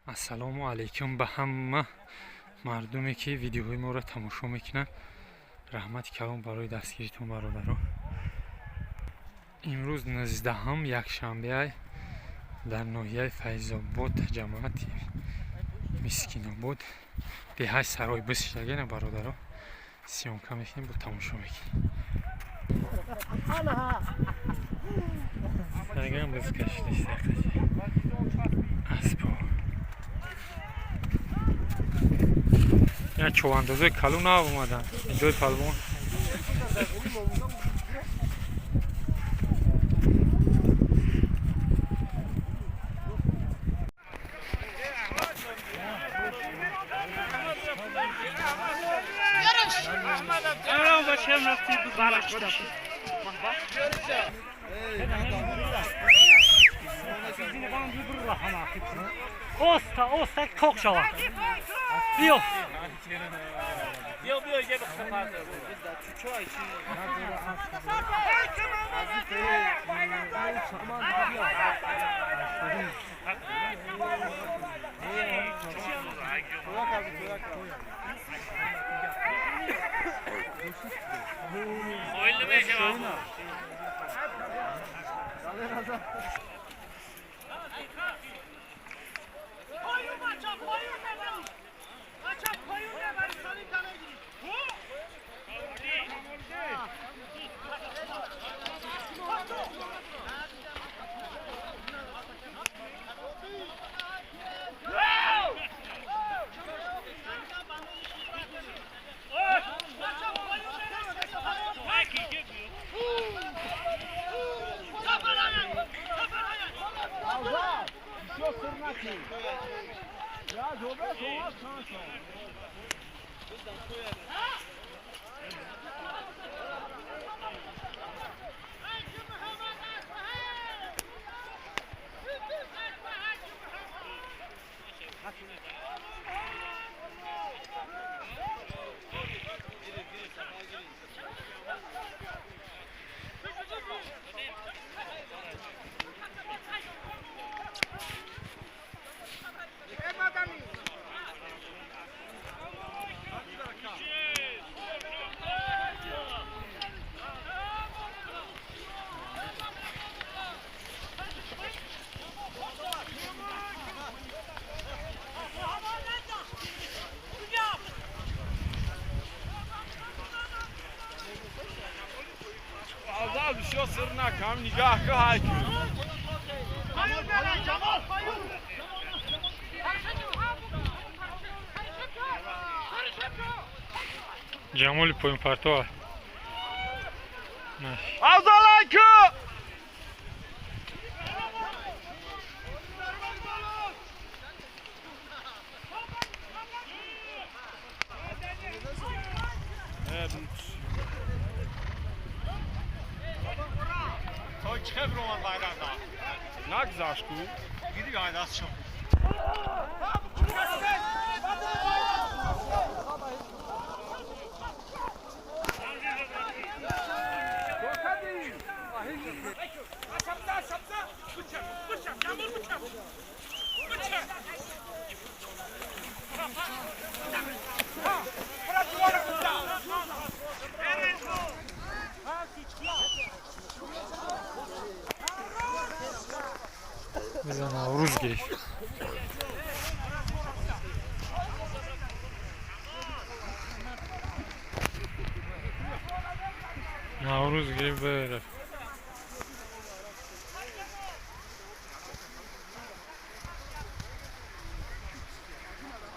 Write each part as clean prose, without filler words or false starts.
Ассалому алайкум ба ҳама мардуме, ки видеоҳои моро тамошо мекунанд. Раҳмати калон барои дастгиритон, бародаро. Имрӯз 19-ум, якшанбеай, дар ноҳияи Файзобод, ҷамоати Мискинобод, деҳаи Сарой бисшагена, бародаро, съёмка мекунем, бо тамошо мекунем. Сагам бизкашидиста аспо. Я човандозои калон нав омадан инҷои палвон. Оста, оста, кок шава. Биё. Биё, биё, یه بخت. Ҷамоли поинпартова. Афзалайку! Нагзашку. Биза Наврӯз гирифт. Наврӯз гирифт, барафт.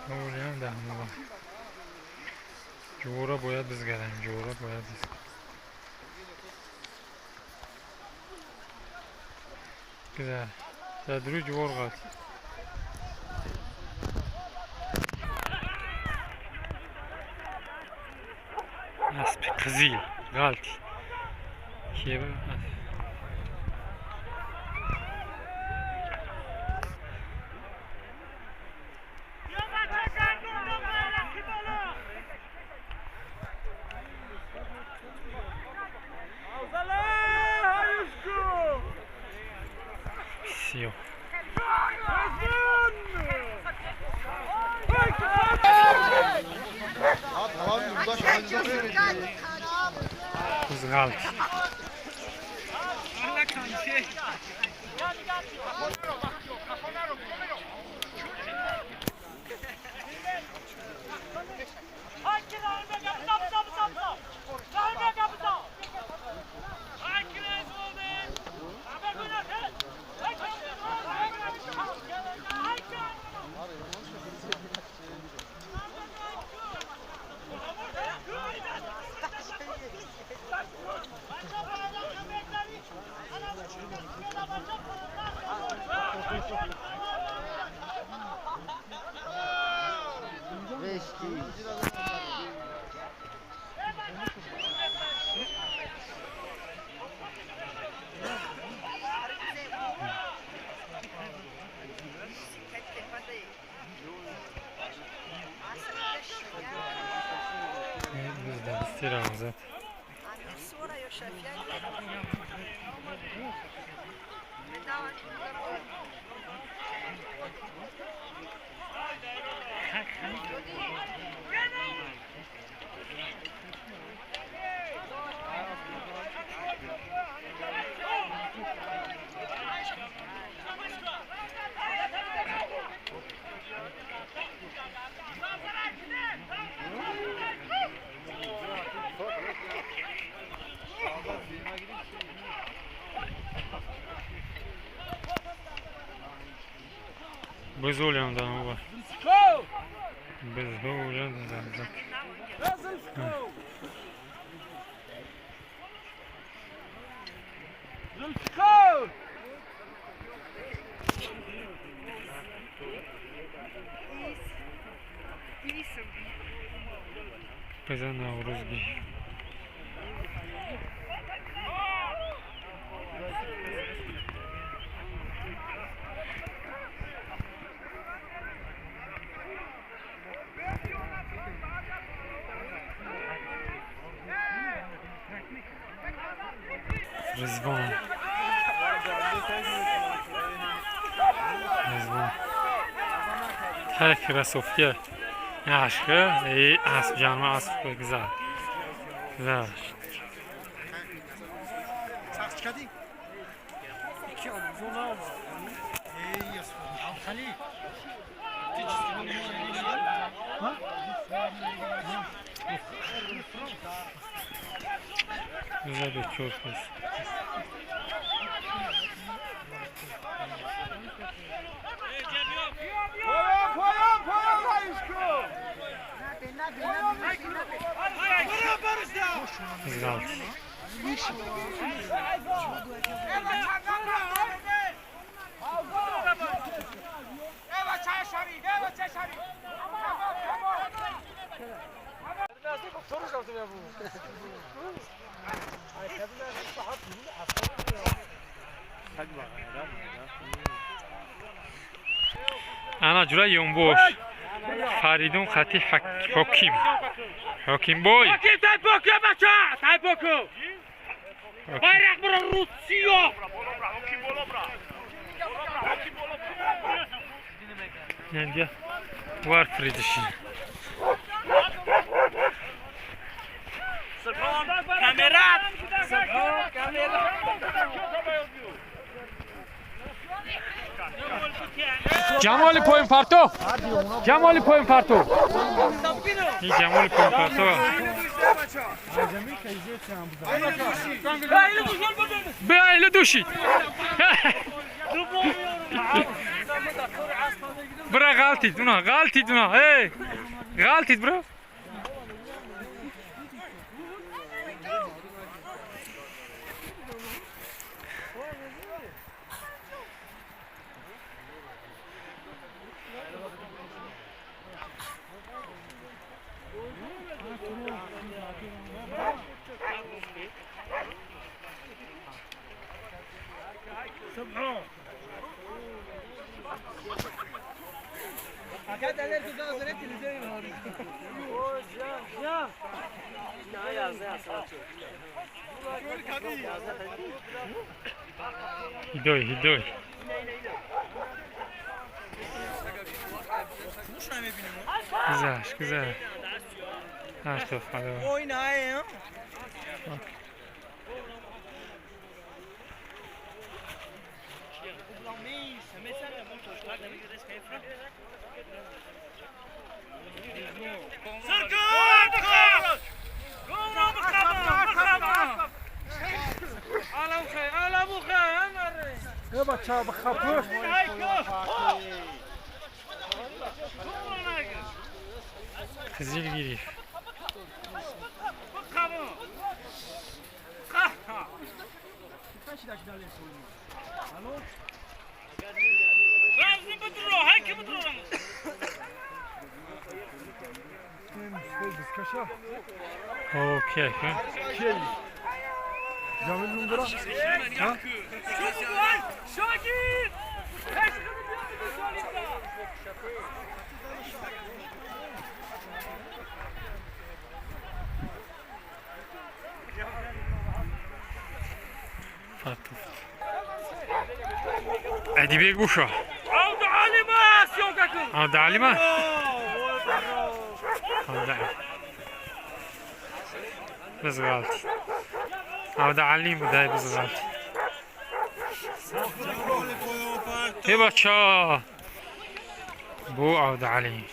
Ҳолиам даҳмова. Ҷувора бояд бизгарем, ҷувора бояд бизгарем. Гузар. Дар рӯи ҷувор ғалт. Аспи қизил ғалти. Кеба сиёҳ. Буз ғалт. Буз равзад. Бизулям да, бизулям да. Биза Наврӯзги. Ризвон. Ризвон. Так кроссовки. Ашка и асп ҷанма асп гузар. Гузашт. Güzel bir körfez. Güzel. Ана ҷура ёнбош Фаридун хати ҳоким ҳокимбой. Ҳоким тайпоку бача тайпоку. Байрақ бро Русия. Инҷа вар фридишин. Камера. Камера. Ҷамоли поинпарто, Ҷамоли поинпарто, ин Ҷамоли поинпарто беайлу душид бира, ғалтид уна, ғалтид уна, эй, ғалтид бира. Ҳидой, ҳидой. Гузашт, гузашт. 8 Qizil girif. Okey. Адибек буша. Абдалима. Бизгалти. Абдалим будай бизгалти. Эй бача. Бу Абдалим.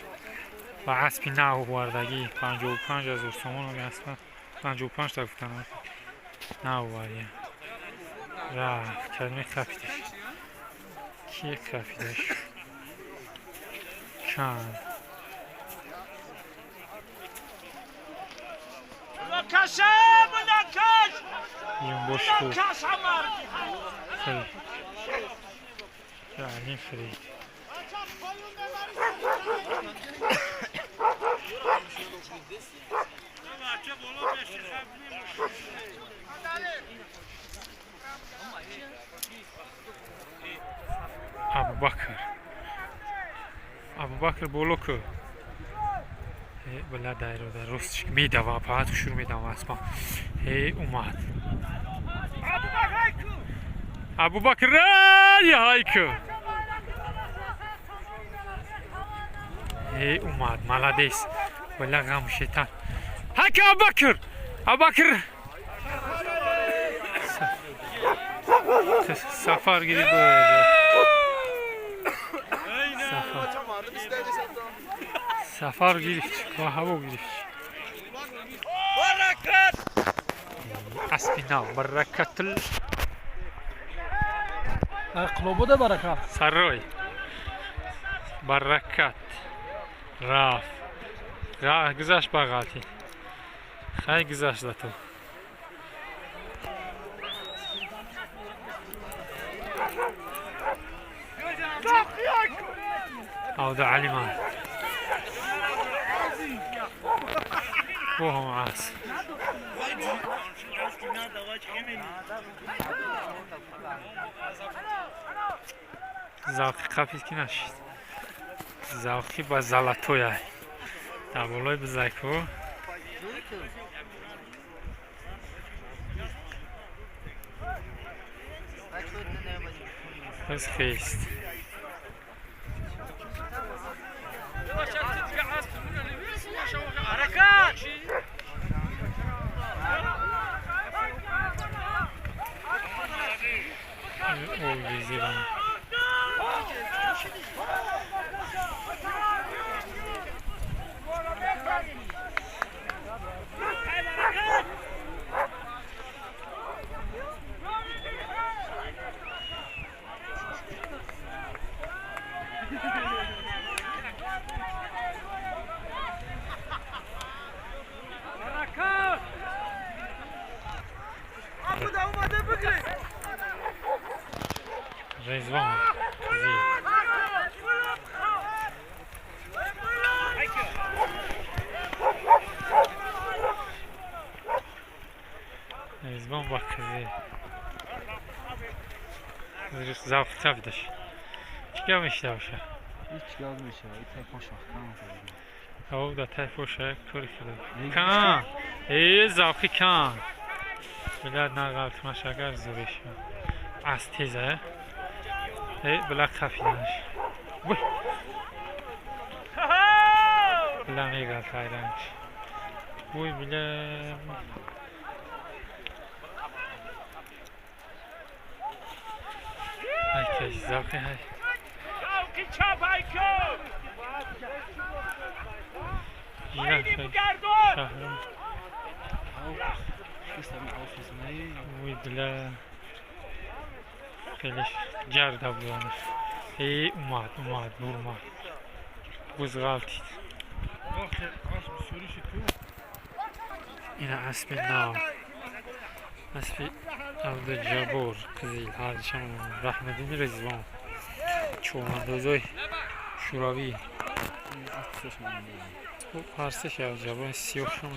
Ба аспи нав вардаги 55,000 сомон аспа 55 та гуфтан. Нав вария. Рафт калима хафидаш. Ки хафидаш? Чанд. Юм бош хуб. Хеле. Яъне фрид. Абубакр. Абубакр боло ку. Била дайро дар ростш медава, паат шурӯъ медава аспа. Омад. Абубакр ҳайку. Омад, молодец. Била ғам шайтан. Ҳайку Абубакр. Абубакр. Сафар гирифт. Сафар гирифт, ба ҳаво гирифт. Баракат! Аспи нав, баракатул. Қулобода баракат. Сарой. Баракат. Рафт. Гузашт ба ғалти. Хай гузашт за ту. Абдуалима. وهم عاص. Завқи қафид ки нашид. Завқи ба золотоя. Дар болои бизайку. Боз хест. Резвон. Резвон ба қизи. Завқ чапидаш. Чӣ гап мешида боша? Ҳеҷ гап мешава. И тайпоша кан. Ав да тайпоша кори худо. Кан. Э завқи кан. Билад нағалтмаш агар зуриш. Аз теза. Била қафиданаш. Вой. Била мегалт айранш. Ой, бля. Ай, каш завқи ҳай. Ой, бля. Хеле ҷарда буданаш. Э, умад, умад, бурмад. Буз ғалтид. Ина аспи нав. Аспи Абдуҷаббор Қизил ҳардишам Раҳмаддини Резвон. Чӯмандозои Шӯравӣ. Ҳарсеш Абдуҷаббор сиёҳшам.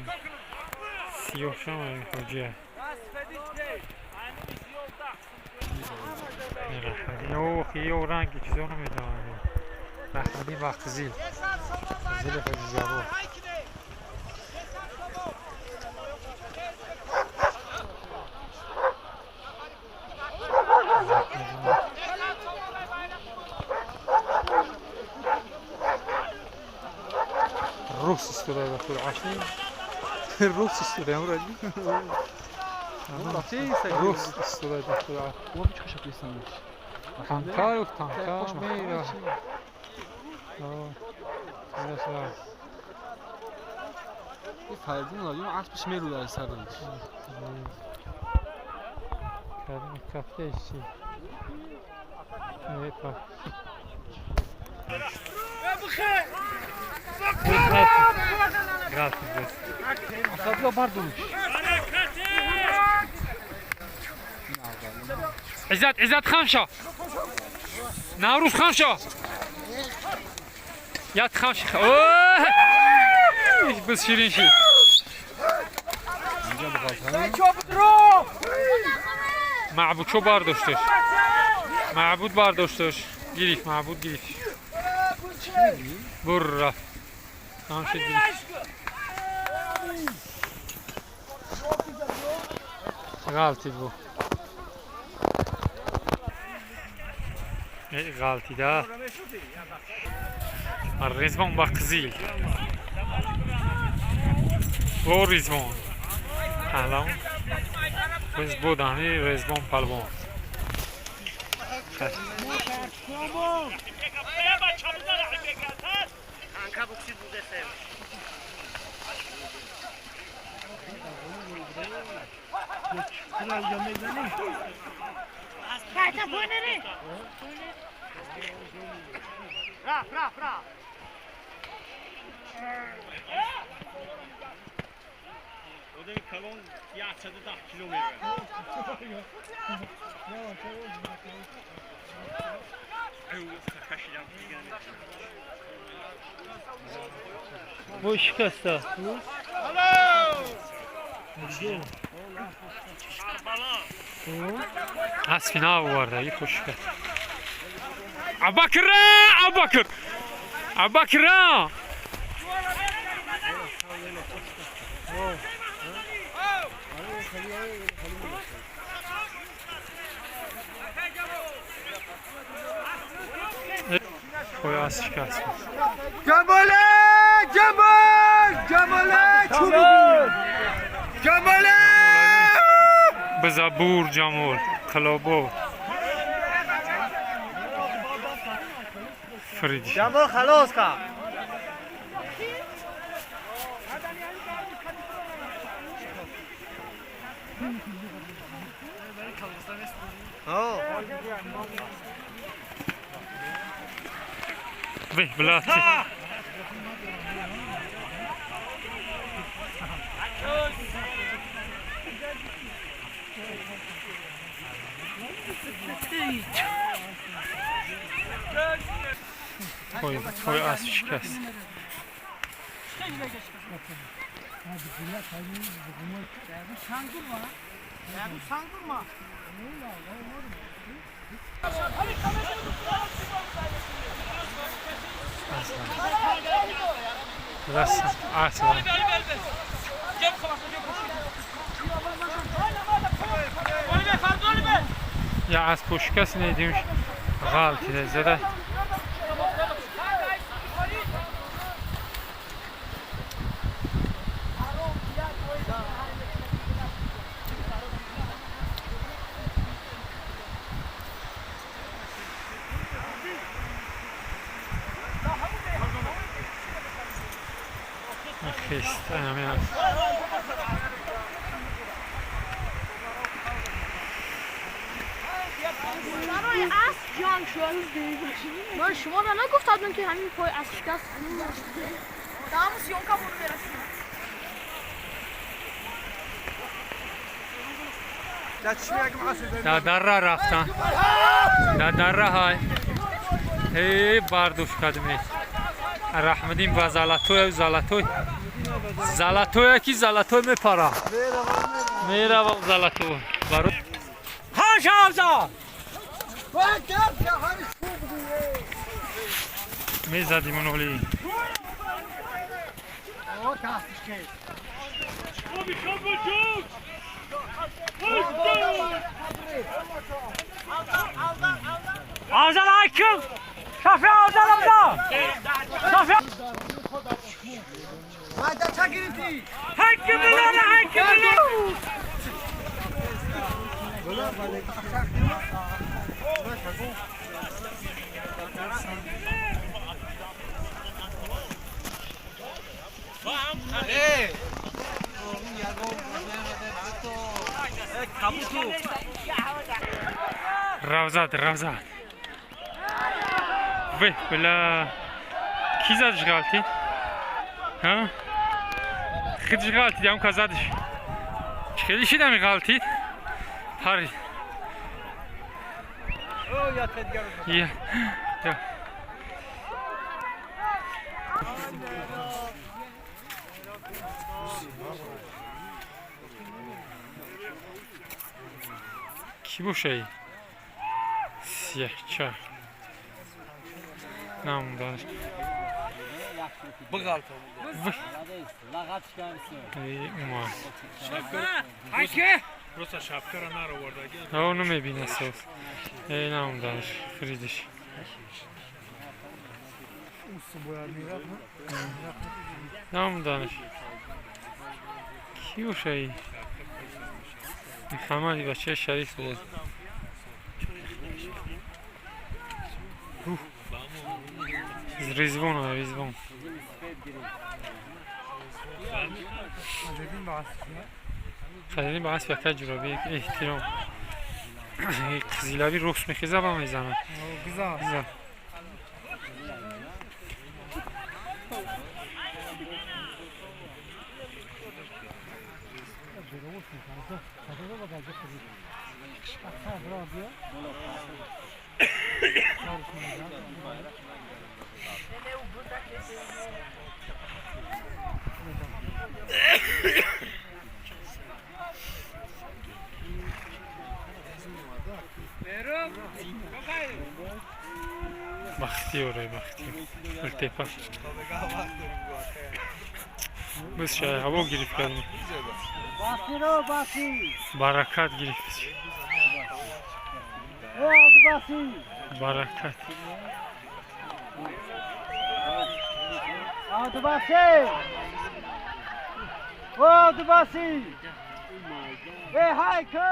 Сиёҳшам ҳоҷия. Раҳмаддин ох, ё ранги чизо намедонам. Раҳмаддин ва Қизил. Қизили Ҳоҷиҷаббор. Рус истода ба худ ашни. Рус истода амради. Рус истода ба худ. Танкар, танкар мера. Фаридун ладим аспиш меруда сараш. Карим кафтеши. Епа. عزت عزت خمشة ناروس خمشة يا خمشة اوه بس شيرين شي معبود شو برداشتش معبود برداشتش گیریش معبود گیریش بر رفت خمشة گیریش غلطید bu. Ғалтида Резвон ба Қизил о Резвон паҳлавон боз будани Резвон палвон. Одами калон 110 кило меравад. Бо шикаста. Аспи наоварда, и хушка. Абакра, Абакр. Абакра. Ой, асп шикаст. Ҷамоле, Ҷамол, Ҷамоле, чӯб. Ҷамоле! Бизабур Ҷамол, Қилобо. Фриди. Ҷамол халос ка. Бе, блати. Пой, пой асп шикаст. Аслан. Я асп шикаст недимш ғалтида зада. Хест ҳамин. برای اسب جنگ شد. من شما را نگفتم که همین پای اسب شکست. Дар дара рафтан, дар дара ҳай ҳей бардош кардем. Раҳмиддин ба золотой, золотой, золотое ки золотой мепара, мерава золотой. Мезадим оноли. Avzal Aykın! Şafi Avzal Avzal! Şafi! Hakkı bilen, hakkı bilen! Равзад, равзад. Ве, бля. Ки задиш ғалтид? Ҳа? Хидиш ғалтид, ям ка задиш. Хеле шидами ғалтид? Пари. Я. Я. Ки бошаи? Сияҳча. Намуданаш. Эй, умад. Просто шапкара наровардаги. О, намебина сос. Эй, намуданаш, хридиш. Намуданаш. Ки бошаи? Муҳаммади бачаи шариф буд. Ризвон, Ризвон. Қадри ба асби яка ҷураби эҳтиром. Қизилави рост мехеза ба мезанад. Гиза. Бахтиёре, Бахтиёр. Ултепа. Биз шай ҳаво гирифт кардем. Баракат гирифт. Баракат. Ô, Dubassi! Ei, Raika!